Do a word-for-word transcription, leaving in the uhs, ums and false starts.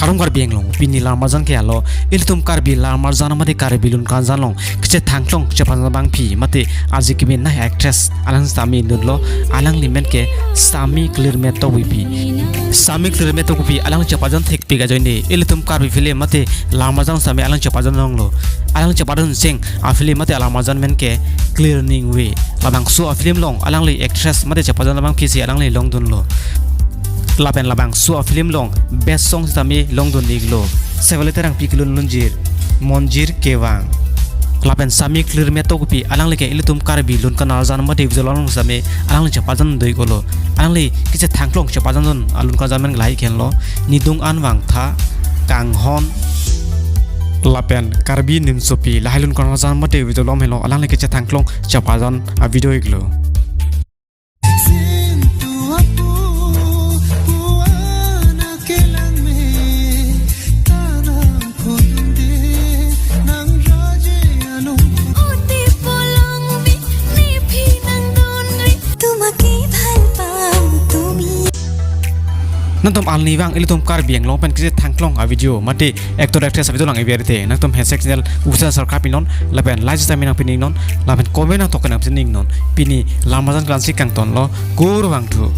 Ilitum Karbi Anglong pini lar-marjan ke alo, ilitum Karbi lar-marjan mate Karbi lun karjan along kechethangklong chepajan abangpi mate aji kimi nai actress alang sitame dunlo, alangli men ke Sami Klirme Tokbipi. Sami Klirme Tokbipi alang chepajan thekpik ajoine ilitum Karbi film mate lar-marjan sitame alang chepajan longlo. Alang chepajan seng a film mate alar-marjan men ke Klir Ningve. Labangso a film along alangli actress mate chepajan abangpi si alangli longdunlo. Lapen labangso a film along best song sitame longdun-iklo Sevalite Rangpi kelun lunjir Monjir Kevang. Lapen Sami Klirme Tokbipi alangli ke ilitum Karbi lun karjan mate visual along sitame alangli chepajan doi-iklo. Alangli kechethangklong chepajan dun alun karjan men lahai henlo, Nidung An Vangtha, Kanghon, lapen Karbi Nimsopi, lahai lun karjan mate visual along henlo alangli kechethangklong chepajan a video iklo. Sintu apu, puana kelang me, tanang kunde, nang raje anung. Oti polong bi, nipi nang donri, tumaki bhalpam tumi. Nangtum arnivang ilitum Karbi Anglong pen kechethangklong a video mate actor actress a video lang-ik ave te, nangtum handshake channel official subscribe pinon, lapen like sitame nangpi-iknon, lapen comment nangtok nangpi-iknon. Pini lar-marjan kelang si kangtonlo, kurvangthu.